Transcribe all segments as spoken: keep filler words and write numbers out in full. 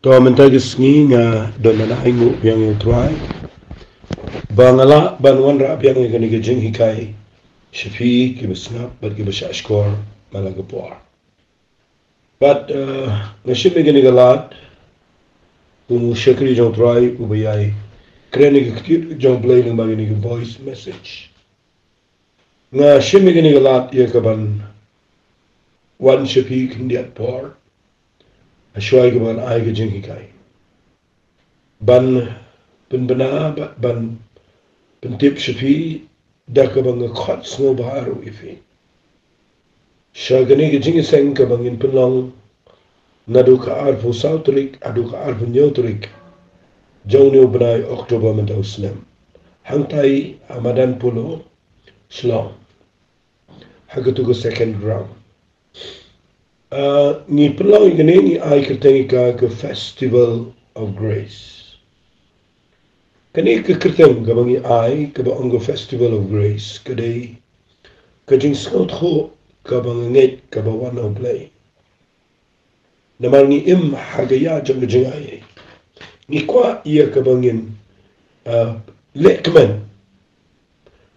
To mynta ka sngi nga don na ai nguh biang ïa u Trai ba nga lah ban wanrah biang ïa kane ka jinghikai sha phi kiba sngap bad kiba shah shkor man la ka por. Bad eh, nga shim ïa kane ka lad kum u shakri jong u Trai uba ïai kren ïa ka ktien jong u Blei lyngba kane ka voice message. Nga shim ïa kane ka lad ïa ka ban wan sha phi khyndiat por ha shwa ïa ka ban ai ka jinghikai ban pynbna ba- ban pyntip sha phi da kaba nga khot sngewbha ruh ïa phi. Sha kane ka jingïaseng kaba ngin pynlong naduh ka arphew saw tarik haduh ka arphew hynñiew tarik jong une u bnai October mynta u snem, hangtai ha madan Polo, Shillong, ha katu ka second round. Ah, ngi pynlong ïa kane, ngi ai kyrteng ïa ka ka Festival of Grace. Kane ka kyrteng kaba ngi ai kaba ong ka Festival of Grace ka dei ka jingsngewthuh kaba nga ngeit kaba wan na u Blei. Namar ngi im ha ka ïa jong ka jingai. Ngi kwah ïa kaba ngin ah, leh kmen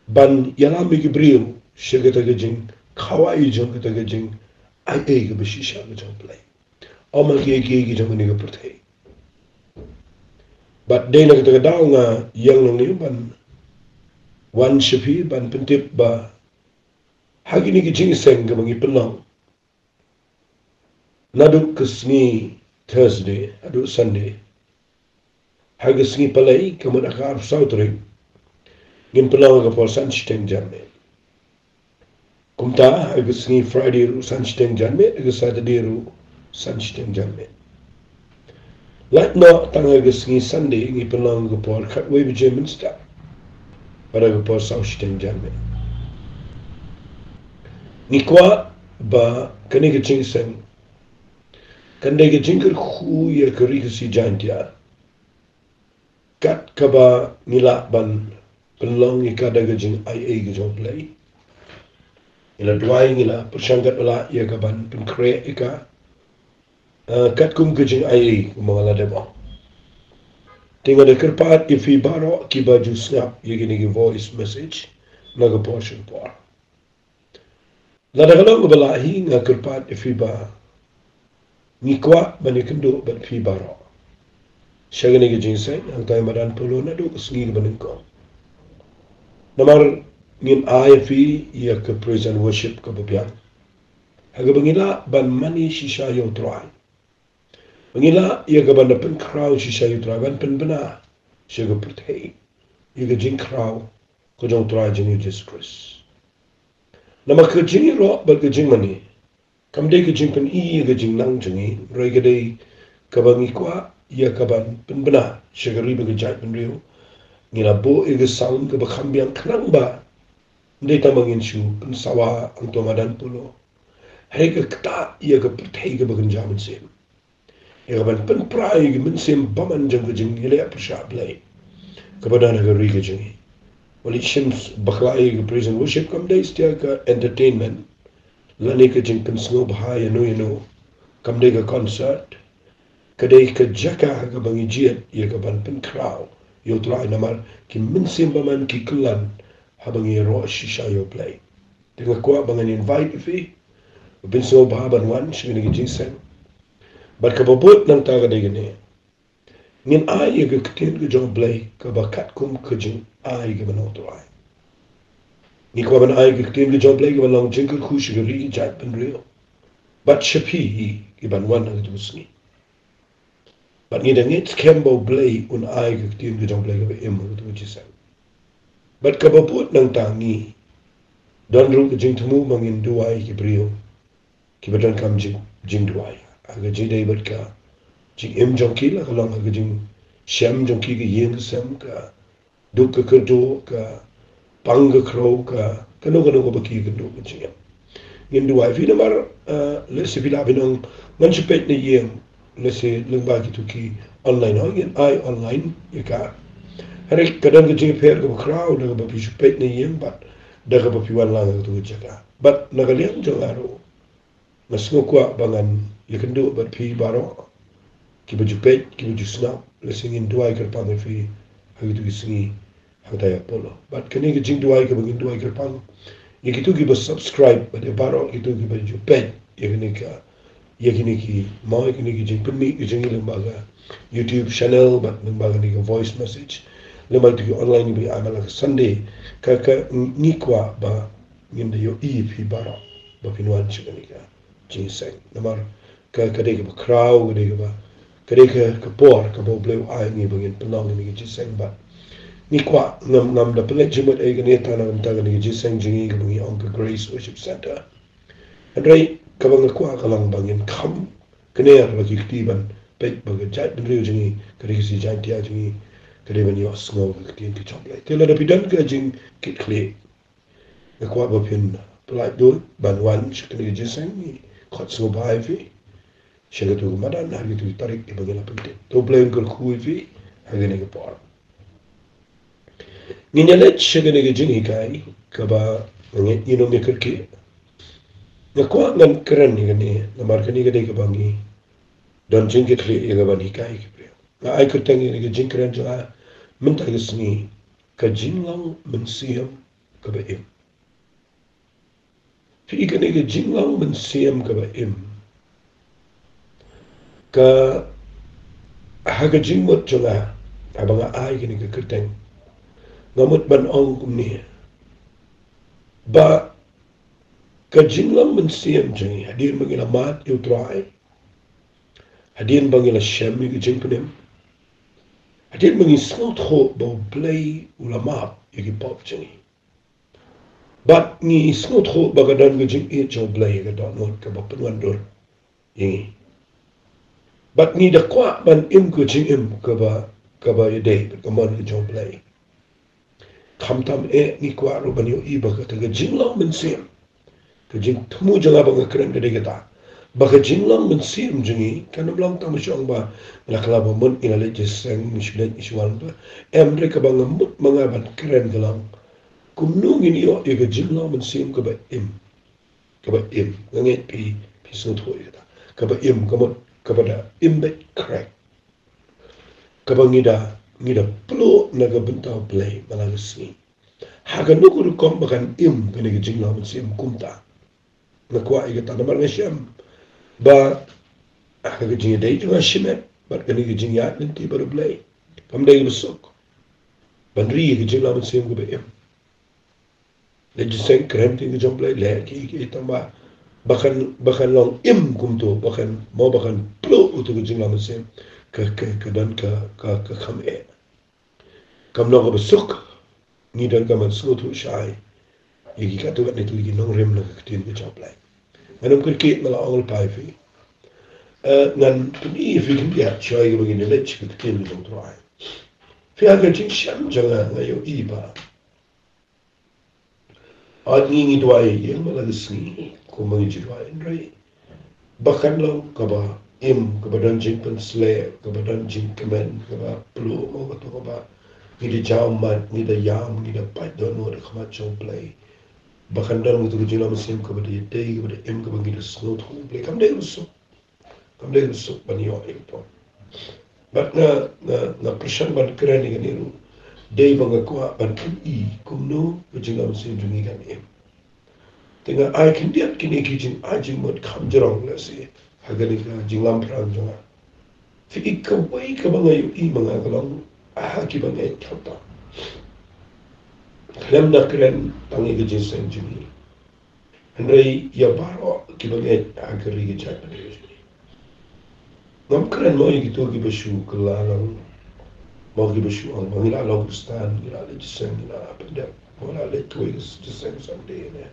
ban ïalam ïa ki briew sha kata ka jingkhawai jong kata ka jingaiei kaba shisha ka jong u Blei. Ym ha kiei kiei ki jong kane ka pyrthei. Bad dei na kata ka daw nga ïeng nangne ban wan sha phi ban pyntip ba ha kine ki jingïaseng kaba ngi pynlong naduh ka sngi Thursday haduh Sunday. Ha ka sngi Palei ka mut ha ka arphew saw tarik ngin pynlong ha ka por san shiteng janmiet. Kumta ha ka sngi Friday ruh san shiteng janmiet, ha ka Saturday ruh san shiteng janmiet. Lait noh tang ha ka sngi Sunday ngi pynlong ha ka por khatwei baje mynstep bad ha ka por saw shiteng janmiet. Ngi kwah ba kane ka jingïaseng kan dei ka jingkyrkhu ïa ka Ri Khasi Jaintia kat kaba ngi lah ban pynlong ïa ka da ka jingaiei ka jong u Blei. Ngi la duwai, ngi la pyrshang katba lah ïa ka ban pynkhreh ïa ka eh, katkum ka jingaiei kumba nga la dep ong. Te nga da kyrpad ïa phi baroh kiba ju sngap ïa kine ki voice message na ka por sha ka por. Lada ka long kaba lah hi nga kyrpad ïa phi ba ngi kwah ban ïakynduh bad phi baroh sha kane ka jingïaseng hangtai madan Polo naduh ka sngi kaba nyngkong. Namar ngin ai ïa phi ïa ka praise and worship kaba biang ha kaba ngi lah ban mane shisha ïa u Trai. Ba ngi lah ïa ka ban da pynkhraw shisha ïa u Trai, ban pynbna sha ka pyrthei ïa ka jingkhraw ka jong u Trai jong ngi u Jisu Khrist. Namar ka jingïaroh bad ka jingmane kam dei ka jingpyni ïa ka jingnang jong ngi, hynrei ka dei kaba ngi kwah ïa ka ban pynbna sha ka ri bad ka jaitbynriew. Ngi la buh ïa ka sound kaba kham biang khnang ba ym dei tang ba ngin shu pynsawa hangto madan Polo, hynrei ka ktah ïa ka pyrthei kaba kynja mynsiem, ïa ka ban pynpra ïa ka mynsiem bymman jong ka jingïaleh pyrshah Blei kaba don ha ka ri ka jong ngi. Wat la shim bakla ïa ka praise and worship kam dei satia ka entertainment lane ka jingpynsngewbha ïano ïano, kam dei ka concert. Ka dei ka jaka ha kaba ngi jied ïa ka ban pynkhraw ïa u Trai namar ki mynsiem bymman ki kyllon haba ngi ïaroh shisha ïa u Blei. Te nga kwah ba ngan invite ïa phi, phin sngewbha ban wan sha kane ka jingïaseng. Bad kaba bud nangta ka dei kane, ngin ai ïa ka ktien ka jong u Blei kaba katkum ka jingai kaba na u Trai. Ngi kwah ban ai ka ktien ka jong u Blei kaba long jingkyrkhu sha ka ri jaitbynriew bad sha phi kiban wan ha katu ka sngi. Bad ngi da ngeit skhem ba u Blei un ai ka ktien ka jong u Blei kaba im ha katu ka jingïaseng. Bad kaba bud nangta ngi don ruh ka jingthmu ba ngin duwai ki briew kiba donkam jing, jingduwai ha ka jingïadei bad ka jingim jong ki, la ka long ha ka jingshem jong ki, ka ïing ka sem, ka duk ka kyrduh, ka pang ka khrew, ka kano kano kaba ki ïakynduh ka jingim. Ngin duwai phi namar eh, lehse phi lah phin ong ngan shu peit na ïing, lehse lyngba kitu ki online, hooid ngin ai online ïa ka. Hynrei ka don ka jingïapher kaba khraw da kaba phi shu peit na ïing bad da kaba phi wan lang ha katu ka jaka. Bad na ka liang jong nga ruh nga sngewkwah ba ngan ïakynduh bad phi baroh kiba ju peit, kiba ju sngap, lehse ngin duwai kyrpang ïa phi ha kito ki sngi hangta ïa Apollo. Bad kane ka jingduwai kaba ngin duwai kyrpang ïa kito kiba subscribe bad ïa baroh kito kiba ju peit ïa kane ka, ïa kine ki, mo, ïa kine ki jingpynmih ka jong ngi lyngba ka YouTube channel bad lyngba kane ka voice message, lyngba kito ki online ba ngi ai man la ka Sunday. Ka, ka, ngi kwah ba ngin da ïohi ïa phi baroh ba phin wan sha kane ka jingïaseng. Namar ka, ka dei kaba khraw, ka dei kaba, ka dei ka, ka por kaba U Blei u ai ngi ba ngin pynlong ïa kane ka jingïaseng. Bad ngi kwah, ngam, ngam da pynleit jingmut ei kane, tang na ka bynta kane ka jingïaseng jong ngi kaba ngi ong ka Grace Worship Centre. Hynrei kaba nga kwah ka long ba ngin kham kane, ba ki kti ban peit ba ka jaitbynriew jong ngi, ka dei ka sngi Jaintia jong ngi, ka dei ban ïohsngew ka ktien ka jong U Blei. Te lada phi don ka jingkitkhlieh, nga kwah ba phin pyllait duh ban wan sha kane ka jingïaseng, ngi khot sngewbha ïa phi sha kato ka madan ha kito ki tarik kiba ngi la pyntip. To U Blei un kyrkhu ïa phi ha kane ka por. Ngin ïa leit sha kane ka jinghikai kaba nga ngeit ngin ym ïa kyrkieh. Nga kwah ngan kren ïa kane namar kane ka dei kaba ngi don jingkitkhlieh ïa ka ban hikai ïa ki briew. Nga ai kyrteng ïa kane ka jingkren jong nga mynta ka sngi, ka jinglong mynsiem kaba im. Phi i, kane ka jinglong mynsiem kaba im, ka, ha ka jingmut jong nga, haba nga ai kane ka kyrteng, nga mut ban ong kumne, ba ka jinglong mynsiem jong ngi, hadien ba ngi la mad ïa U Trai, hadien ba ngi la shem ïa ka jingpynim, hadien ba ngi sngewthuh ba U Blei u la map ïa ki pop jong ngi, bad ngi sngewthuh ba ka don ka jingïeit jong U Blei, ka dohnud kaba pynwandur ïa ngi. Bad ngi da kwah ban im ka jingim kaba, kaba ïadei bad ka mon ka jong U Blei. Khamtam eh, ngi kwah ruh ban ïohi ba kata ka jinglong mynsiem, ka jingthmu jong nga ba nga kren ka dei kata, ba ka jinglong mynsiem jong ngi kan ym long tang ba shu ong ba nga la kylla ba mut ngi la leit jingïaseng, ngi shu leit ngi shu wan, ba em, hynrei kaba nga mut ma nga ban kren ka long kumno ngin ïoh ïa ka jinglong mynsiem kaba im. Kaba im, nga ngeit phi, phi sngewthuh ïa kata. Kaba im, ka mut kaba da im beit krek, kaba ngi da, ngi da pluh na ka bynta U Blei man la ka sngi. Ha kano ka rukom ba kan im kane ka jinglong mynsiem kumta, nga kwah ïa kata namar nga shem ba ha ka jingïadei jong nga shimet bad kane ka jingïaid lynti bad U Blei, kam dei kaba suk ban ri ïa ka jinglong mynsiem kaba im. Leit jingïaseng, kren ktien ka jong U Blei, leh kiei kiei, tang ba ba kan, ba kan long im kumto, ba kan, mo, ba kan pluh uto ka jinglong mynsiem, ka, ka, ka don ka, ka, ka kham eh. Kam long kaba suk, ngi donkam ban sngewthuh shai ïa ki katto katne tylli ki nongrim na ka ktien ka jong U Blei. Ngan ym kyrkieh, nga la ong lypa ïa phi. Eh, ngan pyni ïa phi khyndiat shai kaba ngin ïa leit sha ka ktien ka jong U Trai. Phi, ha ka jingshem jong nga, nga ïohi ba ot ngi, ngi duwai ïa ïing man la ka sngi, kumba ngi ju duwai, hynrei ba kan long kaba im, kaba don jingpynshlur, kaba don jingkmen, kaba pluh, mo, kato kaba ngi da jaw mat, ngi da ïam, ngi da pait dohnud ha khmat jong U Blei. Ba kan don kato ka jinglong mynsiem kaba da ïadei, kaba da im, kaba ngi da sngewthuh U Blei. Kam dei kaba suk, kam dei kaba suk ban ïoh ïa kato. Bad nga, nga, nga pyrshang ban kren ïa kane ruh, dei ba nga kwah ban pyni kumno ka jinglong mynsiem jong ngi kan im. Te nga ai khyndiat kine ki jingai jingmut kham jrong lehse ha kane ka jinglamphrang jong nga. Phi i, kawei kaba nga ïohi ma nga ka long, ah, kiba ngeit khamtam, khlem da kren tang ïa ka jingïaseng jong ngi, hynrei ïa baroh kiba ngeit ha ka ri ka jaitbynriew jong ngi. Ngam kren mo ïa kito kiba shu kylla lang, mo, kiba shu ong ba ngi la long Khristan, ngi la leit jingïaseng, ngi la pyndep, mo, la leit kawei ka jingïaseng Sunday ne,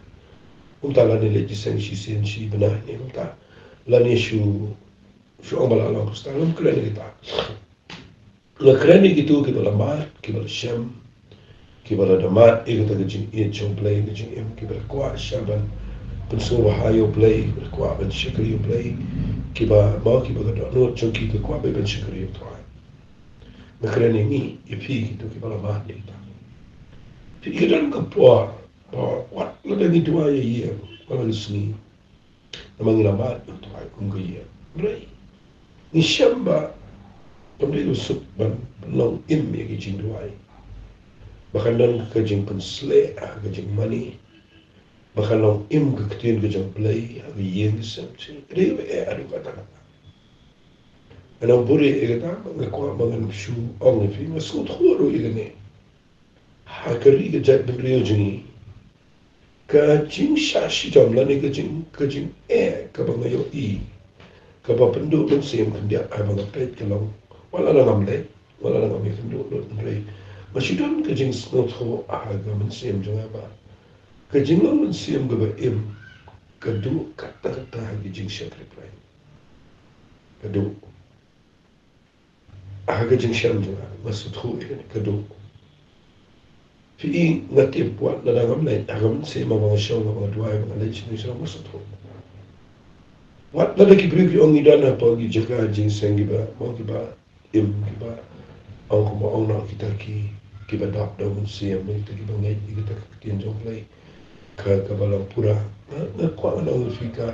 kumta, lane leit jingïaseng shisien shi bnai ne kumta, lane shu, shu ong ba la long Khristan. Ngam kren ïa kita. Nga kren ïa kito kiba la mad, kiba la shem, kiba la da mad ïa kata ka jingïeit jong U Blei, ka jingim, kiba la kwah shah ban pynsngewbha ïa U Blei, kiba la kwah ban shakri ïa U Blei, kiba, mo, kiba ka dohnud jong ki ka kwah beit ban shakri ïa U Trai. Nga kren ïa ngi, ïa phi, kito kiba la mad ïa kita. Phi, ka don ka por ba wat lada ngi duwai ïa ïing man la ka sngi, namar ngi la mad ïa U Trai kum ka ïing. Hynrei ngi shem ba Kam dei u suk ban long im ïa ki jingduwai. Ba kan don ka jingpynsleh ha ka jingmane. Ba kan long im ka ktien ka jong U Blei ha ka ïing ka sem. Ka dei ba eh ha ka kata. Nga nang buhrieh ïa kata, nga kwah ba ngan shu ong ïa phi, nga sngewthuh ruh ïa kane. Ha ka ri ka jaitbynriew jong ngi, ka jingshah shitom lane ka jing, ka jingeh kaba nga ïohi, kaba pynduh mynsiem khyndiat haba nga peit ka long, wat la ngam leh, wat la ngam ïakynduh lut, hynrei nga shu don ka jingsngewthuh ha ka mynsiem jong nga ba ka jinglong mynsiem kaba im ka duh katta katta ha ka jingshakri Blei. Ka duh. Ha ka jingshem jong nga, nga sngewthuh ïa kane, ka duh. Phi i, nga tip wat lada ngam leit, ha ka mynsiem ba nga shong, ba nga duwai, ba nga leit shane shane, nga sngewthuh. Wat lada ki briew ki ong ngi don hapoh ki jaka jingseng kiba, mo kiba im, kiba ong kumba ong noh kita ki, kiba dap da u mynsiem, kita kiba ngeit ïa kita ki ktien jong U Blei. Ka, kaba long pura. Nga, nga kwah ngan ong ïa phi ka,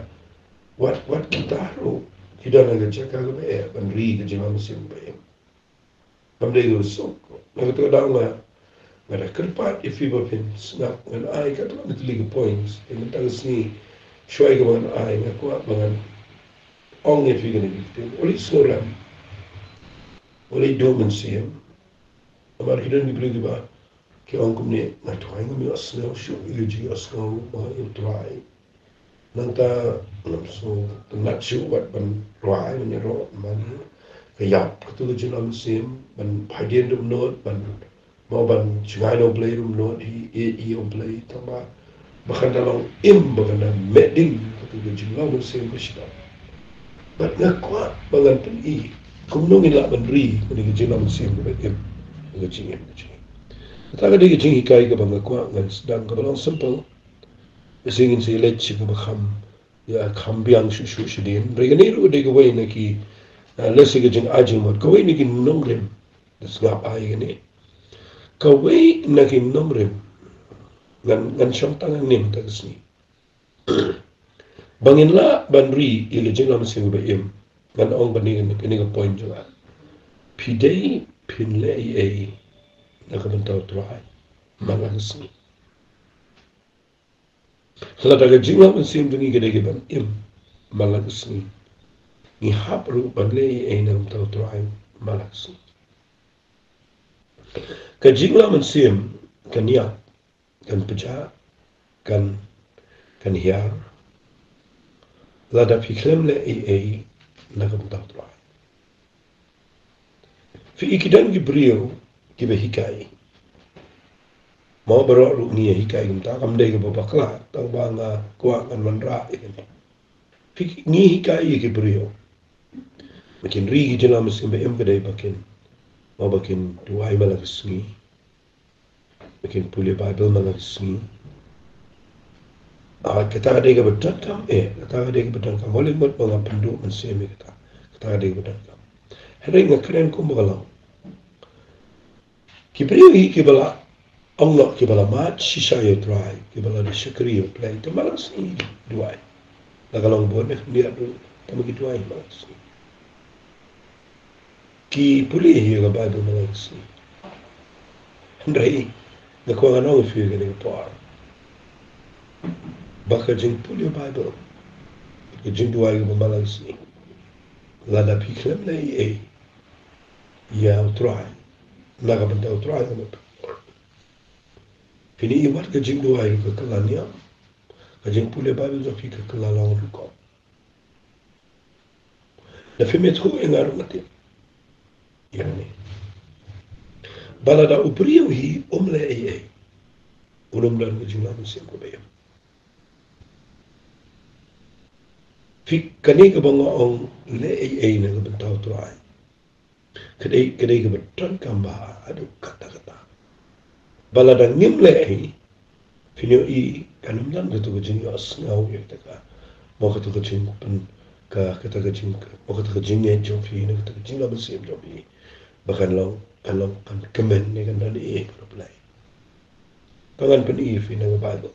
wat, wat kita ruh ki don ha ka jaka kaba eh ban ri ka jinglong mynsiem kaba im. Kam dei ka suk. Na kata ka daw nga, nga da kyrpad ïa phi ba phin sngap, ngan ai katto katne tylli ki points. Te mynta ka sngi, shuwa kaba ngan ai, nga kwah ba ngan ong ïa phi kane ka ktien. U leit sngewrem, u leit duh mynsiem. Namar ki don ki briew kiba ki ong kumne, nga, Trai, ngam ïohsngew shuh ïa ka jingïohsngew ba ïa U Trai. Nangta ngam sngewtynnat shuh wat ban rwai, ban ïaroh, ban ïa ka ïap katto ka jinglong mynsiem, ban phai dien ruh ym nud, ban, mo, ban jngai na U Blei ruh ym nud hi, ïeit ïa U Blei, tangba ba kan da long im, ba kan da meh ding katto ka jinglong mynsiem ka shitom. Bad nga kwah ba ngan pyni kumno ngin lah ban ri kane ka jinglong mynsiem kaba im ha ka jingim ka jong ngi. Kata ka dei ka jinghikai kaba nga kwah ngan sdang, kaba long simple. Shisien ngin sa ïaleit sha kaba kham, ïa, kham biang shuh shuh shadien. Hynrei kane ruh ka dei kawei na ki, ah, lehse ka jingai jingmut, kawei na ki nongrim. Da sngap ai kane. Kawei na ki nongrim. Ngan, ngan shong tang hangne mynta ka sngi. Ba ngin lah ban ri ïa ka jinglong mynsiem kaba im, ngan ong kane, kane ka point jong nga. Phi dei phin leh ei ei na ka bynta U Trai man la ka sngi? Lada ka jinglong mynsiem jong ngi ka dei kaban im man la ka sngi, ngi hap ruh ban leh ei ei na ka bynta U Trai man la ka sngi. Ka jinglong mynsiem kan ïap, kan pjah, kan, kan hiar lada phi khlem leh ei ei na ka bynta U Trai. Phi i, ki don ki briew kiba hikai. Mo, baroh ruh ngi ïa hikai kumta, kam dei kaba bakla, tangba nga kwah ngan wanrah ïa kane. Phi, ngi hikai ïa ki briew ba kin ri ki jinglong mynsiem ba im, ka dei ba kin, mo, ba kin duwai man la ka sngi, ba kin pule Baibl man la ka sngi. Ah, kata ka dei kaba donkam, eh, kata ka dei kaba donkam. Wat leh mut ba nga pynduh mynsiem ïa kata. Kata ka dei kaba donkam. Hynrei nga kren kumba ka long. Ki briew hi kiba la ong noh, kiba la mad shisha ïa U Trai, kiba la da shakri ïa U Blei, te man la ka sngi duwai. La ka long bun ne khyndiat ruh, tangba ki duwai man la ka sngi. Ki pule hi ïa ka Baibl man la ka sngi. Hynrei nga kwah ngan ong ïa phi kane ka por ba ka jingpule Baibl, ka jingduwai kaba man la ka sngi, lada phi khlem leh ei ei ïa U Trai na ka bynta U Trai, phin i, wat ka jingduwai ka kylla niam, ka jingpule Baibl jong phi ka kylla long rukom. Lada phim ithuh, ïa nga ruh nga tip ïa kane, ba lada u briew hi um leh ei ei, un ym don ka jinglong mynsiem kaba im. Phi, kane kaba nga ong leh ei ei na ka bynta U Trai, ka dei, ka dei kaba donkam bha haduh katta katta. Ba lada ngim leh ei, phin ïohi kan ym don kato ka jingïohsngew ïa kata ka, mo, kato ka jingpyn, ka, kata ka jing, mo, kato ka jingngeit jong phi, na kata ka jinglong mynsiem jong phi, ba kan long, kan long, kan kmen ne kan don ei ei baroh. Te ngan pyni ïa phi na ka Baibl.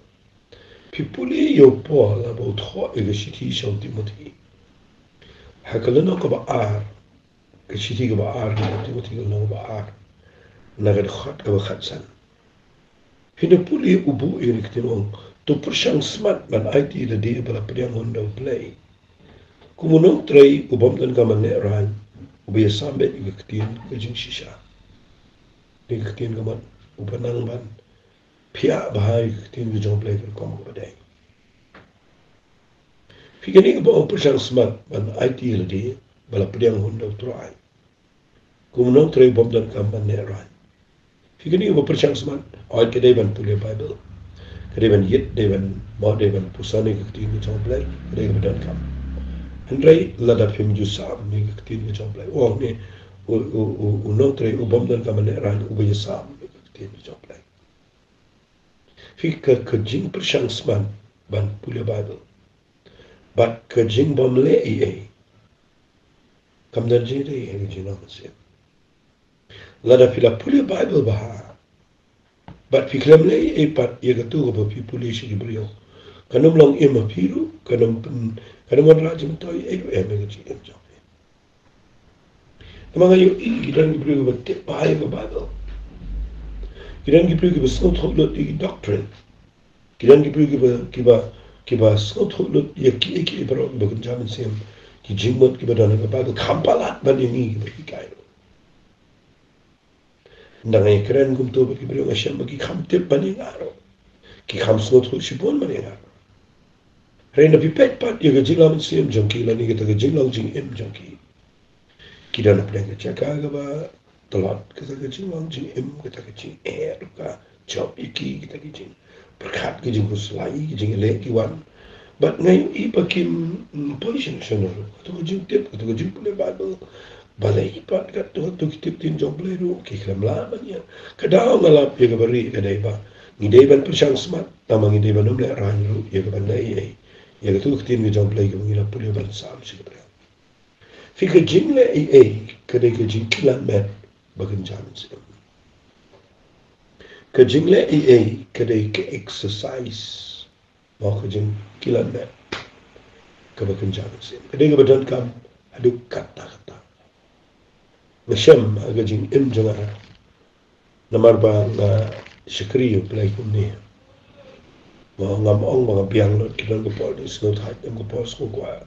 Phi pule ïa u Paul haba u thoh ïa ka shithi sha u Timothi, ha ka lynnong kaba ar, ka shithi kaba ar, ka Timothi ka lynnong kaba ar, na ka dkhot kaba khatsan. Phin ïa pule u buh ïa kane ka ktien, ong, to pyrshang smat ban aiti lade ba la pdiang hun da U Blei, kum u nongtrei u bym donkam ban lehraiñ, uba ïasam beit ïa ka ktien ka jingshisha. Kane ka ktien ka mut uba nang ban phiah bha ïa ka ktien ka jong U Blei ka rukom kaba dei. Phi, kane kaba ong pyrshang smat ban aiti lade ba la pdiang hun da U Trai, kum u nongtrei u bym donkam ban lehraiñ. Phi, kane kaba pyrshang smat, hooid, ka dei ban pule Baibl, ka dei ban ïit, dei ban, mo, dei ban puson ïa ka ktien ka jong U Blei, ka dei kaba donkam. Hynrei lada phim ju sam ïa ka ktien ka jong U Blei, u ong ne, u, u, u, u nongtrei u bym donkam ban lehraiñ, uba ïasam ïa ka ktien ka jong U Blei. Phi, ka, ka jingpyrshang smat ban pule Baibl bad ka jingbymleh ei ei kam don jingïadei ha ka jinglong mynsiem. Lada phi la pule Baibl bha bad phi khlem leh ei ei pat ïa kato kaba phi pule sha ki briew, kan ym long im ha phi ruh, kan ym pyn, kan ym wanrah jingmyntoi ei ruh em ha ka jingim jong phi. Namar nga ïohi ki don ki briew kiba tip bha ïa ka Baibl. Ki don ki briew kiba sngewthuh lut ïa ki doctrine. Ki don ki briew kiba, kiba, kiba sngewthuh lut ïa kiei kiei baroh kiba kynja mynsiem, ki jingmut kiba don ha ka Baibl, kham palat ban ïa ngi kiba hikai ruh. Ynda nga ïakren kumto bad ki briew, nga shem ba ki kham tip ban ïa nga ruh, ki kham sngewthuh shibun ban ïa nga ruh. Hynrei lada phi peit pat ïa ka jinglong mynsiem jong ki lane kata ka jinglong jingim jong ki, ki don hapdeng ka jaka kaba tlot kata ka jinglong jingim, kata ka jingeh ruh ka jop ïa ki, kata ka jingpyrkhat, ka jingkhuslai, ka jingïaleh ki wan. Bad nga ïohi ba kim, mm, poi sha, sha, kato ka jingtip, kato ka jingpule Baibl. Balei pat katto katto ki tip ktien jong U Blei ruh ki khlem lah ban ïa. Ka daw nga lap ïa kaba rieh ka dei ba ngi dei ban pyrshang smat, tangba ngi dei ban ym lehraiñ ruh ïa kaban leh ei ei ïa kato ka ktien ka jong U Blei kaba ngi la pule ban sam sha ki briew. Phi, ka jingleh ei ei ka dei ka jingkilan met ba kynja mynsiem. Ka jingleh ei ei ka dei ka exercise, mo, ka jingkilan met kaba kynja mynsiem. Ka dei kaba donkam haduh katta katta. Nga shem ha ka jingim jong nga, namar ba nga shakri ïa U Blei kumne, mo, ngam ong ba nga biang lut. Ki don ka por nga sngewthuh, don ka por sngewkwah,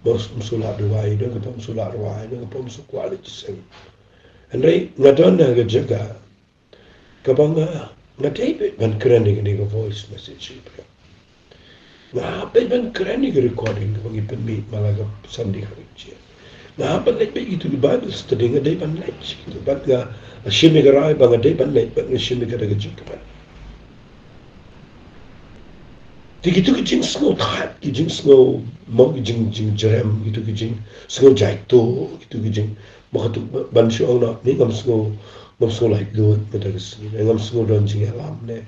mo, ym shu lah duwai, don ka por ym shu lah duwai, don ka por ym shu kwah leit shisha. Hynrei nga don ha ka jaka kaba nga, nga dei beit ban kren ïa kane ka voice message ïa phi. Nga hap beit ban kren ïa ka recording kaba ngi pynmih man la ka Sunday kaba ngi jia. Nga hap ban leit beit ïa kito ki Bible study, nga dei ban leit. Bad nga, nga shim ïa ka rai ba nga dei ban leit, bad nga shim ïa kata ka jingkmen. Te kito ki jingsngewthuh, ki jingsngew, mo, ki jing, jingjrem, kito ki jingsngew jaituh, kito ki jing, mo, kato ba, ban shu ong noh, ne ngam sngew, ngam sngew laitluid mynta ka sngi, ne ngam sngew don jingïalam, ne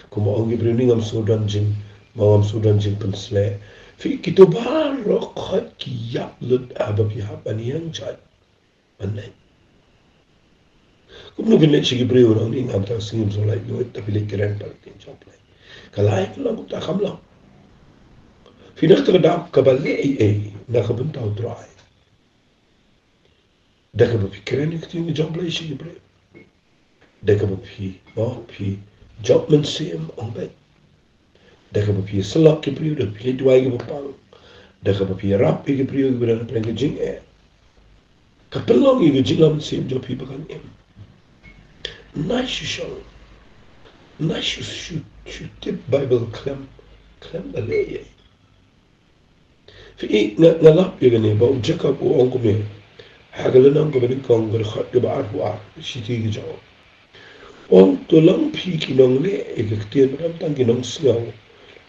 kumba ong ki briew, ne ngam sngew don jing, mo, ngam sngew don jingpynsleh. Phi, kito baroh khoit ki ïap lut haba phi hap ban ïeng jait ban leit. Kumno phin leit sha ki briew, nang ong, ne mynta ka sngi ngam sngew laitluid, te phi leit kren pat ïa ka ktien jong U Blei? Ka lai ka long kumta? Kam long. Phi, na kata ka daw kaba leh ei ei na ka bynta U Trai, da kaba phi kren ïa ka ktien ka jong U Blei sha ki briew, da kaba phi, mo, phi jop mynsiem, ong beit, da kaba phi ïasyllok ki briew, da kaba phi duwai kiba pang, da kaba phi ïarap ïa ki briew kiba don hapdeng ka jingeh, ka pynlong ïa ka jinglong mynsiem jong phi ba kan im. Nai shu shong, nai shu, shu, shu tip Bible khlem, khlem da leh ei ei. Phi, nga, nga lap ïa kane ba u Jakob u ong kumne ha ka lynnong kaba nyngkong, ka dkhot kaba arphew ar, shithi ka jong u. U ong, to long phi ki nongleh ïa ka ktien, bad ym tang ki nongsngew,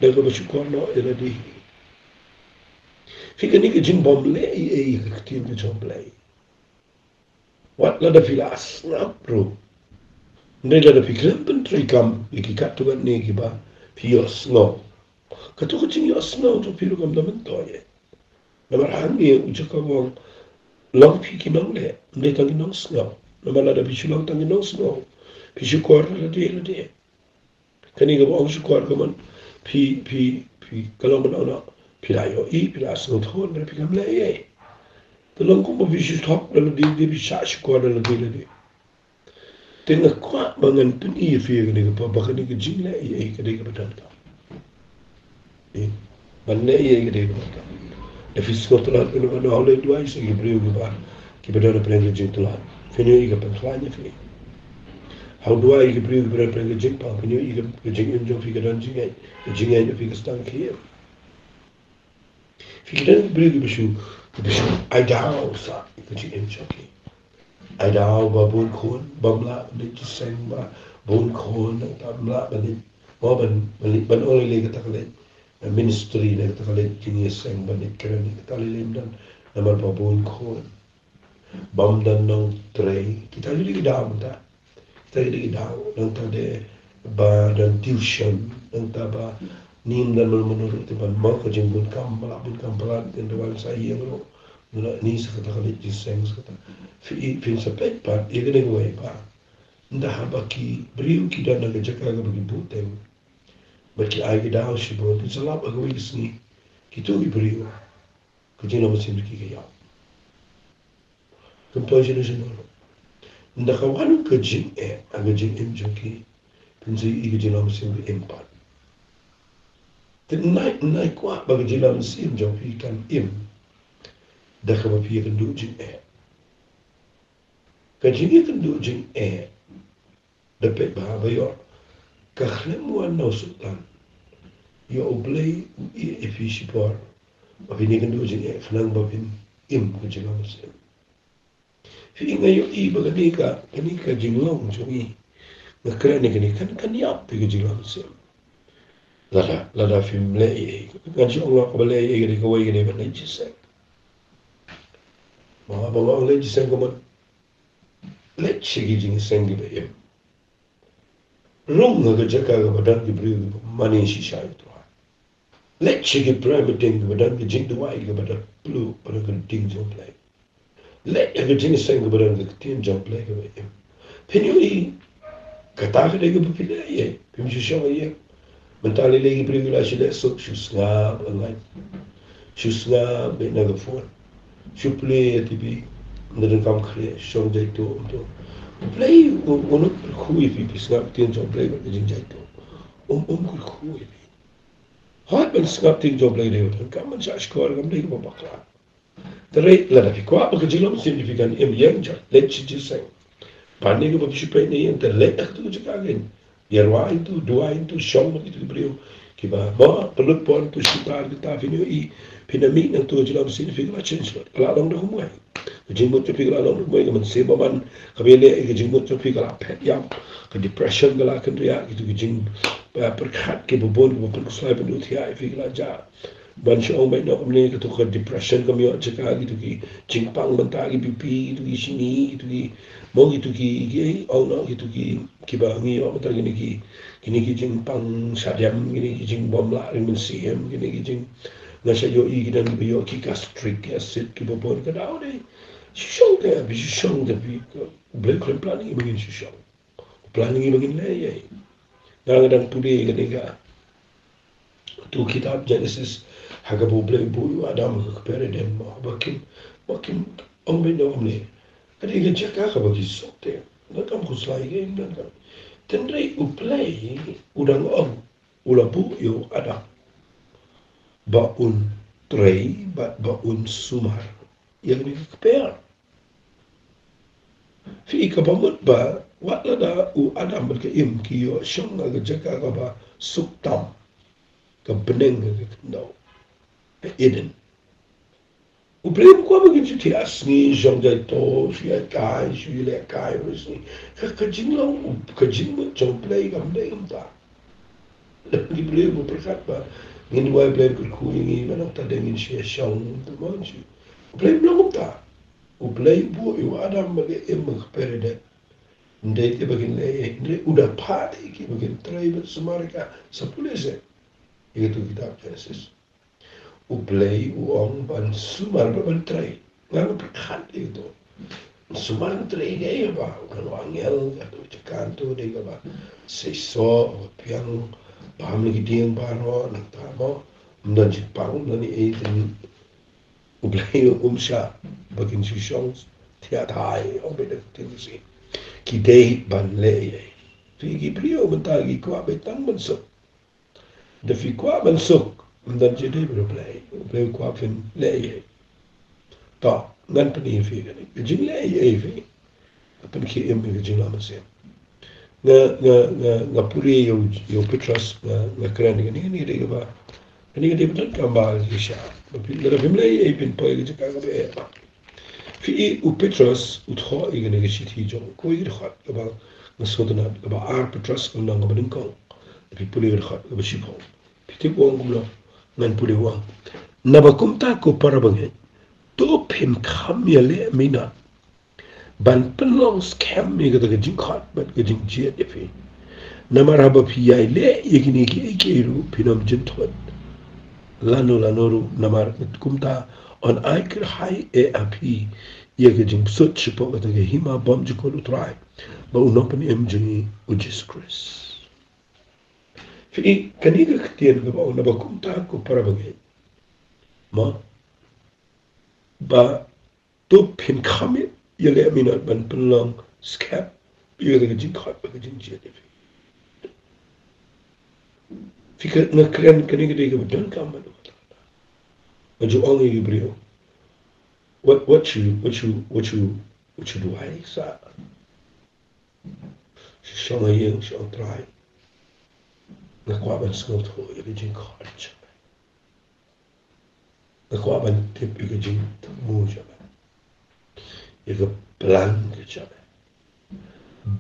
da kaba shukor noh ïa lade hi. Phi, kane ka jingbymleh ei ei ïa ka ktien ka jong U Blei, wat lada phi la sngap ruh, hynrei lada phi khlem pyntreikam ïa ki katto katne kiba phi ïohsngew, kato ka jingïohsngew jong phi ruh kam da myntoi. Namar hangne u Jakob u ong, long phi ki nongleh, ym dei tang ki nongsngew. Namar lada phi shu long tang ki nongsngew, phi shukor lade lade. Kane kaba ong shukor ka mut phi, phi, phi, ka long ban ong noh, phi la ïohi, phi la sngewthuh, hynrei phi khlem leh ei ei. Te long kumba phi shu thok da lade, phi shah shkor da lade lade. Te nga kwah ba ngan pyni ïa phi ïa kane ka por ba kane ka jingleh ïa ïa ka dei kaba donkam. Eh, ban leh ïa ïa ka dei kaba donkam. Da phi sngewtynnat, phi ong, hawlei duwai sa ki briew kiba, kiba don hapdeng ka jingtynnat. Phin ïohi ka pynkhlaiñ ïa phi. Hawlei duwai ki briew kiba don hapdeng ka jingpang, phin ïohi ka, ka jingim jong phi ka don jingngeit, ka jingngeit ïa phi ka sdang ka ïa. Phi ki don ki briew kiba shu, kiba shu ai daw sa ïa ka jingim jong ki. Ai daw ba bun khun bym lah ban leit jingïaseng, ba bun khun nangta bym lah ban leit, mo ban, ban leit, ban ong lei lei kata ka leit, eh, ministry ne kata ka leit jingïaseng, ban leit kren ne kata lei lei ym don. Namar ba bun khun bym don nongtrei. Kita ki dei ki daw mynta. Kita ki dei ki daw, nangta de ba don tuition, nangta ba ym don mano mano ruh te ban mih ka jingbun kam, ba lah bun kam palat, te da wan sa ïing ruh, mano ni sa kata ka leit jingïaseng sa kata. Phi, phin sa peit pat ïa kane kawei ba, ynda haba ki briew ki don ha ka jaka kaba ki buh teng, ba ki ai ki daw shibun, phin sa lap ha kawei ka sngi, kito ki briew ka jinglong mynsiem jong ki ka ïap. Kam poi shano shano ruh. Ynda ka wan ka jingeh ha ka jingim jong ki, phin sa ïohi ka jinglong mynsiem ka im pat. Te nga, nga kwah ba ka jinglong mynsiem jong phi kan im da kaba phi ïakynduh jingeh. Ka jingïakynduh jingeh, da peit ba, ba ïoh ka khlem wan na u Soitan, ïoh U Blei u ïeh ïa phi shipor ba phin ïakynduh jingeh khnang ba phin im ka jinglong mynsiem. Phi, nga ïohi ba kane ka, kane ka jinglong jong ngi, nga kren ïa kane, kan, kan ïap ïa ka jinglong mynsiem. Lada, lada phim leh ei ei. Ngan shu ong noh kaba leh ei ei ka dei kawei, ka dei ban leit jingïaseng. Ba, ba nga ong leit jingïaseng ka mut leit sha ki jingïaseng kiba im. Rung ha ka jaka kaba don ki briew kiba mane shisha ïa U Trai. Leit sha ki prayer meeting kaba don ka jingduwai kaba don pluh, ba don ka ktien jong U Blei. Leit ha ka jingïaseng kaba don ka ktien jong U Blei kaba im. Phin ïohi kata ka dei kaba phi leh ei ei, phim shu shong ei ei. Mynta lei lei ki briew ki la shu leh suk, shu sngap, nga shu sngap beit na ka phone. Shu plie ïa T V, ynda donkam khreh, shong jaituh, um tuh. U Blei u, um kyrkhu ïa phi, phi sngap ktien jong U Blei bad ka jingjaituh. Um, um kyrkhu ïa phi. Hooid, ban sngap ktien jong U Blei dei ban, kam ban shah shkor, kam dei kaba bakla. Te lada phi kwah ba ka jinglong mynsiem jong phi kan im, ïeng, leit sha jingïaseng. Ban ïa kaba phi shu peit ne ïeng, te leit ha katu ka jaka kein. Ïa rwai nangtu, duwai nangtu, shong bad kitu ki briew kiba, mo, pynlut por nangtu, shu tar kita, phin ïohi, phin ïa mih nangtu, ka jinglong mynsiem jong phi ka la change, ka la long da kumwei. Ka jingmut jong phi ka la long da kumwei, ka mynsiem bymman kaba ïaleh ïa ka jingmut jong phi ka la phet ïap, ka depression ka la kynriah, kitu ki jing, eh, pyrkhat kiba bun, kiba pynkhuslai pynduh thiah ïa phi ka la jah. Ban shu ong beit noh kumne, katu ka depression kam ïoh jaka, kitu ki jingpang mynta, ki B P, kitu ki shini, kitu ki, mo, kitu ki, ki, ong noh, kitu ki, kiba ngi ïoh mynta, kine ki, kine ki jingpang shadem, kine ki jingbymlah ring mynsiem, kine ki jing, nga shu ïohi ki don kiba ïoh ki gastric acid, kiba bun, ka daw dei shu shong te, phi shu shong te, phi, U Blei u khlem plan ïa ngi ba ngin shu shong. U plan ïa ngi ba ngin leh ei ei. Nga, nga dang pule ïa kane ka, tu kitab Genesis, ha kaba U Blei u buh ïa u Adam ha ka kper Eden, mo, ba kin, ba kin ong beit noh kumne, ka dei ka jaka kaba ki suk te. Nga, kam khuslai, nga, nga. Hynrei U Blei u dang ong, u la buh ïa u Adam ba un trei bad ba un sumar ïa kane ka kper. Phi, kaba mut ba wat lada u Adam bad ka Im ki ïoh shong ha ka jaka kaba suk tam, ka bneng ha ka khyndew, ka Eden, U Blei um kwah ba kin shu thiah sngi, shong jaituh, shu ïaid kai, shu ïaleh kai, shu, ka, ka jinglong, ka jingmut jong U Blei kam dei kumta. Ki briew ba pyrkhat ba ngin duwai Blei kyrkhu ïa ngi, ba nangta dei ngin shu ïashong, te mo, shu. U Blei um long kumta. U Blei u buh ïa u Adam bad ka Im ha ka kper Eden. Ym dei te ba kin leh ei ei, hynrei u da phah ïa ki ba kin trei bad sumar ïa ka sa pule seh. Ïa katu kitab Genesis. U Blei u ong ban sumar bad ban trei. Nga nga pyrkhat ïa katu. Sumar ban trei dei ba u don u angel, kato jaka to dei kaba seisoh, ba piang, bam ïa ki dieng baroh, nangta mo, ym don jingpang, ym don ei ei, te U Blei um shah ba kin shu shong thiah thai, ong beit da ka ktien Khasi. Ki dei ban leh ei ei. Phi, ki briew mynta ki kwah beit tang ban suk. Da phi kwah ban suk, ym don jingdei bad U Blei. U Blei u kwah phin leh ei ei. To, ngan pyni ïa phi kane. Ka jingleh ei ei phi, pynkhie im ïa ka jingïalam mynsiem. Nga, nga, nga, nga pule ïa u, ïa u Petros, nga, nga kren ïa kane, kane ka dei kaba, kane ka dei ba donkam ba ki sha. Lada phim leh ei ei phin poi ïa ka jaka kaba eh. Phi i, u Petros u thoh ïa kane ka shithi jong u, kawei ka dkhot kaba nga sngewtynnat, kaba ar Petros ka lynnong kaba nyngkong. Phi pule ïa ka dkhot kaba shiphew. Phi tip u ong kumno? Ngan pule, u ong: Naba kumta ko para bangeit, to phin kham ïaleh minot ban pynlong skhem ïa kata ka jingkhot bad ka jingjied ïa phi. Namar haba phi ïai leh ïa kine kiei kiei ruh, phin ym jynthut lano lano ruh, namar kumta yn ai kyrhai eh ha phi ïa ka jingpynsut shapoh kata ka hima bymjukut U Trai bad U Nongpynim jong ngi, U Jisu Khrist. Phi i, kane ka ktien kaba ong, naba kumta ko para bangeit, mo, ba to phin kham ïaleh minot ban pynlong skhem ïa kata ka jingkhot bad ka jingjied ïa phi. Phi, ka, nga kren kane ka dei kaba donkam bad u. Nga ju ong ïa ki briew, what, what should, what should, what should, what should I say? Shu shong ha ïing, shu ong, Trai, nga kwah ban sngewthuh ïa ka jingkhot jong me. Nga kwah ban tip ïa ka jingthmu jong me, ïa ka plan ka jong me.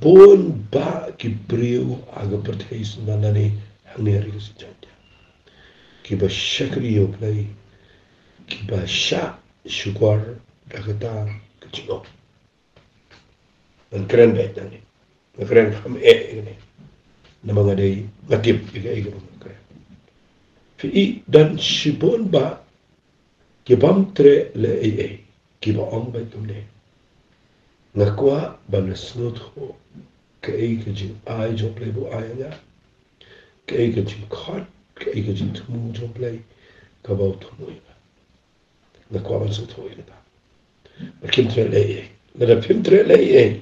Bun bah ki briew ha ka pyrthei sngewbha nangne, hangne ha ri Khasi Jaiñtia, kiba shakri ïa U Blei, kiba shah shukor da kata ka jingong. Ngan kren beit nangne. Nga kren kham eh ïa kane. Namar nga dei, nga tip ïa kaei kaba nga kren. Phi i, don shibun bah ki bym treh leh ei ei, kiba ong beit kumne: Nga kwah ban da sngewthuh kaei ka jingai jong U Blei ba u ai ïa nga, kaei ka jingkhot, kaei ka jingthmu jong U Blei kaba u thmu ïa nga. Nga kwah ban sngewthuh ïa kata. Bad kim treh leh ei ei. Lada phim treh leh ei ei,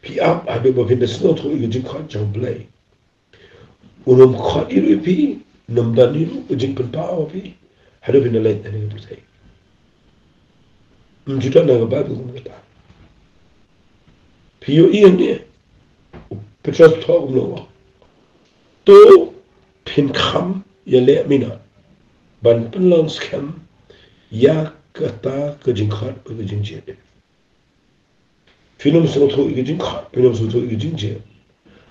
phi ap haduh ba phin da sngewthuh ïa ka jingkhot jong U Blei, un ym khot ei ruh ïa phi, un ym don ei ruh ka jingpynpaw ha phi haduh phin da leit na kane ka pyrthei. Ym ju don ha ka Baibl kum kata. Phi ïohi hangne, u Petros u thoh kumno u ong: To phin kham ïaleh minot ban pynlong skhem ïa kata ka jingkhot bad ka jingjied. Phin ym sngewthuh ïa ka jingkhot, phin ym sngewthuh ïa ka jingjied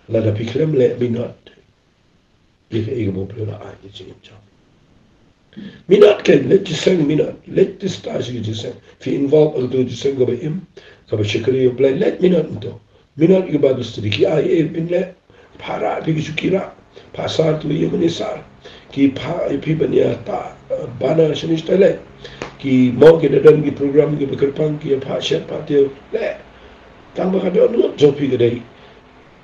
lada phi khlem leh minot ïa kaei kaba U Blei u la ai ha ka jingim jong phi. Minot, khlem leit jingïaseng minot, leit tista sha ka jingïaseng. Phi involve ha kato ka jingïaseng kaba im, kaba shakri ïa U Blei, leit minot hangto. Minot ïa ka Bible study, ki ai ei phin leh, phah rah ïa phi ki shuki rah, phah sar ïa phi ïa mane sar, ki phah ïa phi ban ïa tah, eh, banner shane shatai, leit. Ki mo ki da don ki program kiba kyrpang, ki ïa phah shet phah tiew, leit. Tang ba ka dohnud jong phi ka dei,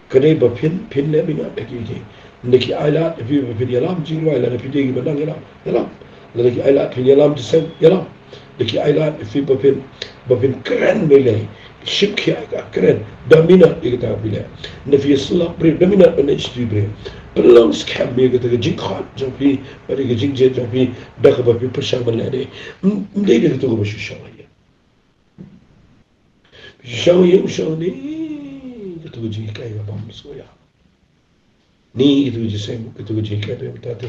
ka dei ba phin, phin leh minot ha ki, ki. Lada ki ai lad ïa phi ba phin ïalam jingrwai, lada phi dei kiba nang ïalam, ïalam. Lada ki ai lad phin ïalam jingïaseng, ïalam. Lada ki ai lad ïa phi ba phin, ba phin kren balei, shim khia ka kren, da minot ïa kata phi leh. Lada phi ïasyllok briew, da minot ban leit sha ki briew. Pynlong skhem ïa kata ka jingkhot jong phi bad ïa ka jingjied jong phi da kaba phi pyrshang ban leh, dei. Ym, ym dei da kato kaba shu shong ha ïing. Phi shu shong ha ïing, shong ne kato ka jinghikai kaba ym sngewsih, ne kato ka jingïaseng, kato ka jinghikai ba ym tat,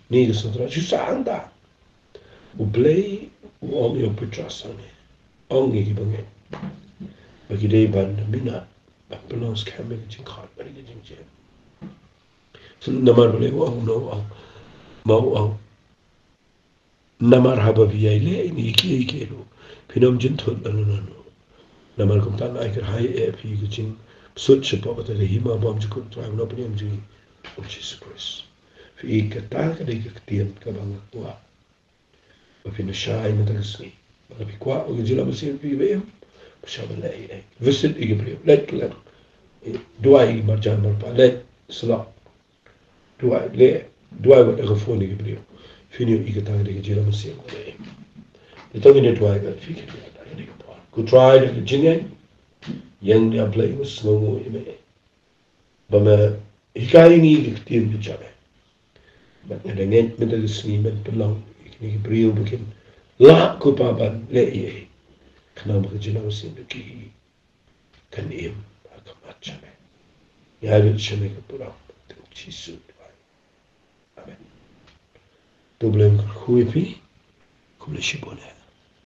ne ka sngewtynnat, shu sah hangta. U Blei u ong ïa u Petros hangne, ong ïa ki bangeit ba ki dei ban da minot ban pynlong skhem ïa ka jingkhot bad ïa ka jingjied. Namar balei u ong kumno? U ong, ma u ong, namar haba phi ïai leh ïa kine kiei kiei ruh, phin ym jynthut lano lano. Namar kumta ngan ai kyrhai eh ïa phi ïa ka jingpynsut shapoh kata ka hima bymjukut U Trai, U Nongpynim jong ngi, U Jisu Khrist. Phi i, kata ka dei ka ktien kaba nga kwah ba phin shai mynta ka sngi. Lada phi kwah ba ka jingïalam mynsiem jong phi ba im, pyrshang ban leh ei ei. Visit ïa ki briew, leit kylleng. Duwai ïa ki marjan marpa, leit syllok. Duwai, leh, duwai wat ha ka phone ïa ki briew. Phin ïohi kata ka dei ka jingïalam mynsiem kaba im. Ito ngin ïa duwai bad phi kine ki kane ka por. Ko Trai da ka jingngeit, ïeng ïa Blei, u sngewnguh ïa me, ba me hikai ïa ngi ki ktien ki jong me. Bad nga da ngeit mynta ka sngi men pynlong ïa kine ki briew ba kin lah, ko Pa, ban leh ïa, khnang ba ka jingïaseng jong ki kan im ha khmat jong me. Ïa rit sha me ka burom, ha u Jisu duwai. Amen. To Blei un kyrkhu ïa phi. Khublei shibun eh.